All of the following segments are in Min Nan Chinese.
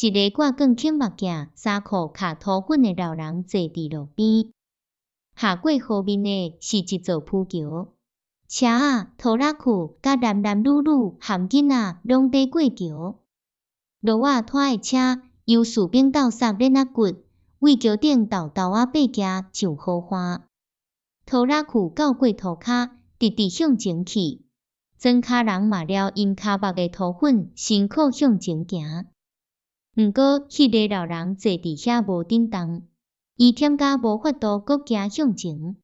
一个掛鋼圈目鏡、衫褲跤塗粉的老人坐佇路邊。下過河面的是一座浮橋，車仔、拖拉庫佮男男女女含囡仔攏佇過橋。騾仔拖的車由士兵鬥捒鏈仔骨，為橋頂沓沓仔爬行上河岸。拖拉庫到過塗跤，直直向前去。莊跤人嘛撩𪜶跤目的塗粉，辛苦向前行。毋過，彼个老人坐佇遐無振動，伊忝甲無法度閣行向前。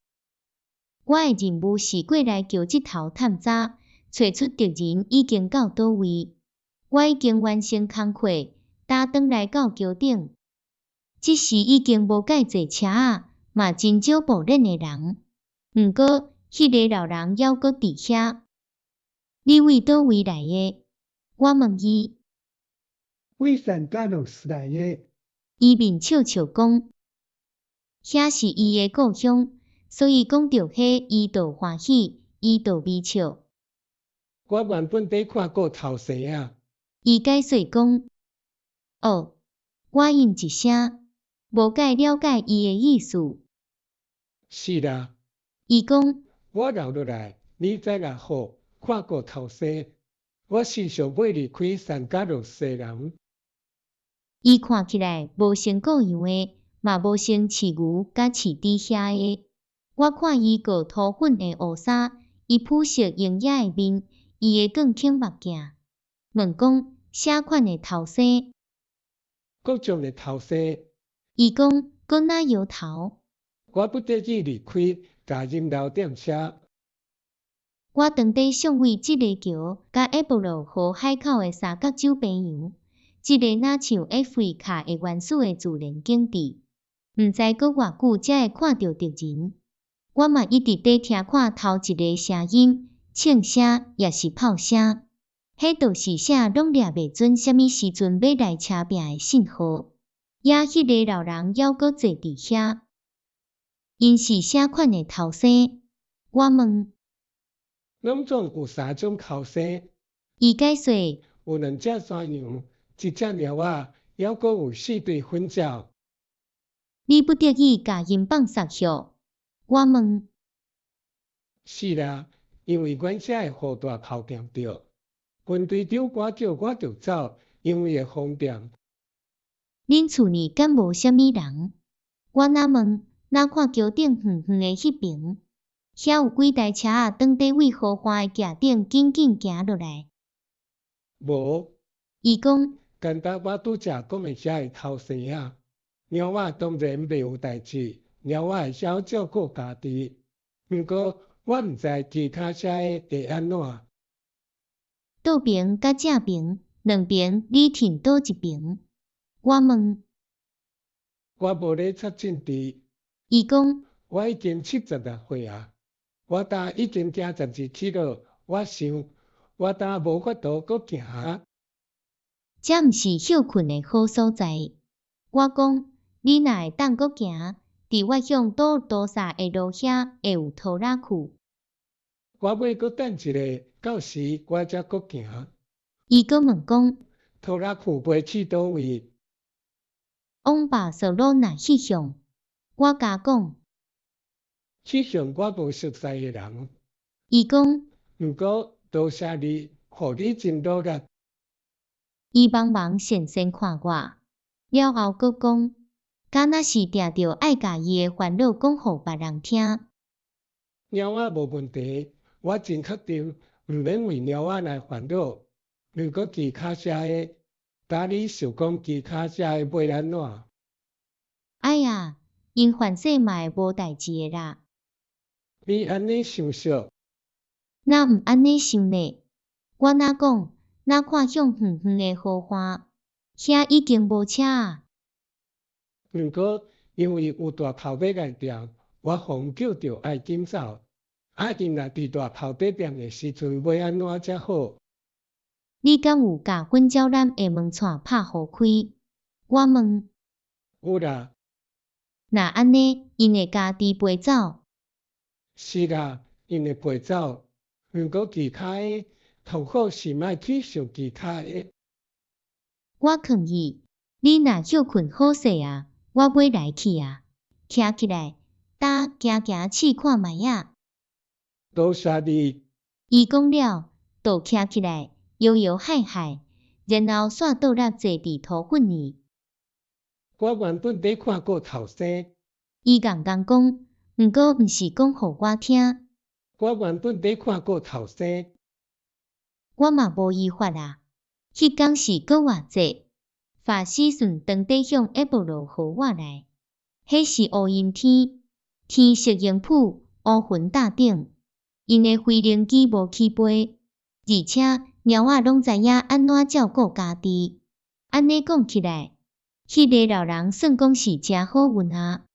我的任務是過來橋這頭探查，揣出敵人已經到佗位。我已經完成工課，搭轉來到橋頂。這時已經無蓋濟車仔，嘛真少步練的人。毋過，彼个老人猶閣佇遐。你為佗位來的？我問伊。為聖加洛斯來的。伊面笑笑講，遐是伊的故鄉，所以講著彼，伊就歡喜，伊就微笑。我原本佇看顧頭生仔。伊解釋講，哦，我應一聲，無蓋了解伊的意思。是啦。伊講，我留落來，你再來好看顧頭生。我是上尾離開聖加洛斯的人。伊看起來無像顧羊的，嘛無像飼牛佮飼豬遐的。我看伊著塗粉的烏衫，伊膚色英野的面，伊的鋼圈目鏡。問講啥款的頭生？各種的頭生。伊講，閣哪搖頭。我不得已離開，共𪜶留踮遮。我當底尚為這个橋佮埃博羅河海口的三角洲平原，這个若像埃弗里卡的原始的自然景致，毋知閣偌久才會看著敵人。我嘛一直佇聽看頭一个聲音，槍聲抑是炮聲，彼就是啥攏掠袂準，啥物時陣欲來車拚的信號。也彼个老人猶閣坐佇遐，𪜶是啥款的頭生？我問。攏總有三種頭生。伊解釋。有兩隻山羊，一隻貓仔，猶閣有四對粉鳥。你不得已共𪜶放捒予？我問。是啦，因為阮遮會予大炮掂著。分隊長官叫我著走，因為會方便。恁厝裡敢無啥物人？我若問，若看橋頂遠遠的彼爿，遐有幾台車仔當底為河岸的徛頂緊緊行落來。無。伊講。干焦我拄才講的遮个頭生仔，貓仔當然袂有代誌，貓仔會曉照顧家己。毋過我毋知其他遮个會按怎。倒爿佮正爿兩爿，你佇佗一爿？我問。我無咧插政治。伊講。我已經76歲矣，我今已經行十字去了。我想，我今無法度閣行。這毋是歇睏的好所在。我講，你若會當閣行，佇我向多多薩的路遐會有拖拉庫。我欲閣等一下，到時我才閣行。伊閣問講，拖拉庫飛去佗位？往巴塞羅那彼向。我加講。彼向我無熟似的人。伊講。毋過多謝你，予你真努力。伊茫茫神神看我，了後閣講，敢若是定著愛共伊的煩惱講予別人聽。貓仔無問題，我真確定，毋免為貓仔來煩惱。如果其他啥个，今你想講其他啥个欲按怎？哎呀，𪜶凡勢嘛會無代誌的啦。你按呢想說？若毋按呢想呢？我若講，若看向遠遠的河岸，遐已經無車矣。毋過因為有大炮欲來掂，我予𪜶叫著愛緊走。啊，𪜶若佇大炮底掂的時陣，欲按怎才好？你敢有共粉鳥籠的門掣拍予開？我問。有啦。若按呢，𪜶會家己飛走？是啦，𪜶會飛走。毋過其他的，頭好是莫去想其他的。我勸伊。你若歇睏好勢啊，我欲來去啊。徛起來，搭行行試看覓仔。多謝你。伊講了，就徛起來，搖搖幌幌，然後煞倒立坐佇塗糞裡。我原本咧看顧頭生。伊儢儢講，毋過毋是講予我聽。我原本咧看顧頭生。我嘛無依法啊。彼工是閣偌濟？法西順當底向埃博羅河外來，彼是烏陰天，天色陰晡，烏雲罩頂，𪜶的飛行機無起飛，而且貓仔攏知影按怎照顧家己。按呢講起來，彼个老人算講是誠好運啊。